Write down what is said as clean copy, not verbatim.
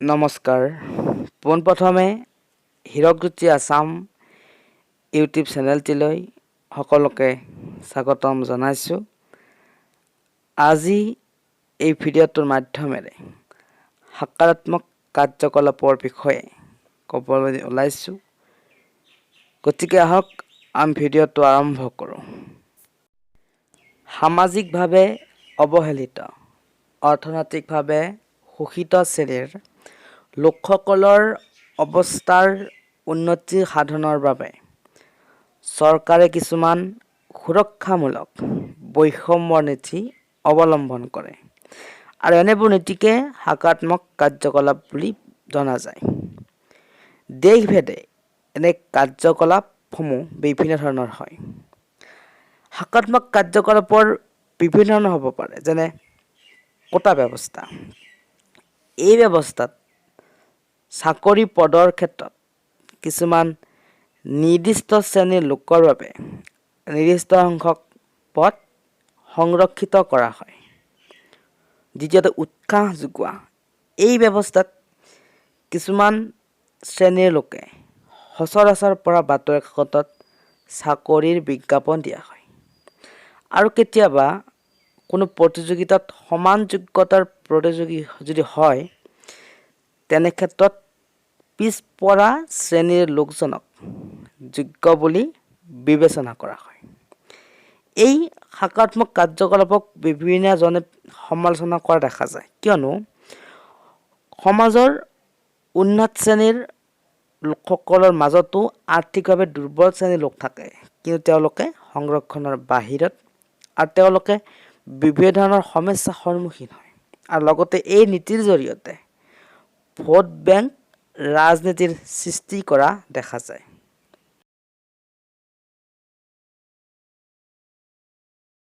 নমস্কাৰ। পোনপ্ৰথমে হীৰকজ্যোতি আছাম ইউটিউব চেনেলটিলৈ সকলোকে স্বাগতম জনাইছোঁ। আজি এই ভিডিঅ'টোৰ মাধ্যমেৰে সকাৰাত্মক কাৰ্যকলাপৰ বিষয়ে ক'বলৈ ওলাইছোঁ। গতিকে আহক, আমি ভিডিঅ'টো আৰম্ভ কৰোঁ। সামাজিকভাৱে অৱহেলিত, অৰ্থনৈতিকভাৱে শোষিত শ্ৰেণীৰ লোকসকলৰ অৱস্থাৰ উন্নতি সাধনৰ বাবে চৰকাৰে কিছুমান সুৰক্ষামূলক বৈষম্যৰ নীতি অৱলম্বন কৰে আৰু এনেবোৰ নীতিকে সকাৰাত্মক কাৰ্যকলাপ বুলি জনা যায়। দেশভেদে এনে কাৰ্যকলাপসমূহ বিভিন্ন ধৰণৰ হয়। সকাৰাত্মক কাৰ্যকলাপৰ বিভিন্ন ধৰণৰ হ'ব পাৰে, যেনে কোটা ব্যৱস্থা। এই ব্যৱস্থাত চাকৰি পদৰ ক্ষেত্ৰত কিছুমান নিৰ্দিষ্ট শ্ৰেণীৰ লোকৰ বাবে নিৰ্দিষ্ট সংখ্যক পদ সংৰক্ষিত কৰা হয়। দ্বিতীয়তে, উৎসাহ যোগোৱা। এই ব্যৱস্থাত কিছুমান শ্ৰেণীৰ লোকে সচৰাচৰ পৰা বাতৰি কাকতত চাকৰিৰ বিজ্ঞাপন দিয়া হয় আৰু কেতিয়াবা কোনো প্ৰতিযোগিতাত সমান যোগ্যতাৰ প্ৰতিযোগী যদি হয়, তেনে ক্ষেত্ৰত পিছপৰা শ্ৰেণীৰ লোকজনক যোগ্য বুলি বিবেচনা কৰা হয়। এই সকাৰাত্মক কাৰ্যকলাপক বিভিন্নজনে সমালোচনা কৰা দেখা যায়, কিয়নো সমাজৰ উন্নত শ্ৰেণীৰ লোকসকলৰ মাজতো আৰ্থিকভাৱে দুৰ্বল শ্ৰেণীৰ লোক থাকে, কিন্তু তেওঁলোকে সংৰক্ষণৰ বাহিৰত আৰু তেওঁলোকে বিভিন্ন ধৰণৰ সমস্যাৰ সন্মুখীন হয় আৰু লগতে এই নীতিৰ জৰিয়তে ভোট বেংক ৰাজনীতিৰ সৃষ্টি কৰা দেখা যায়।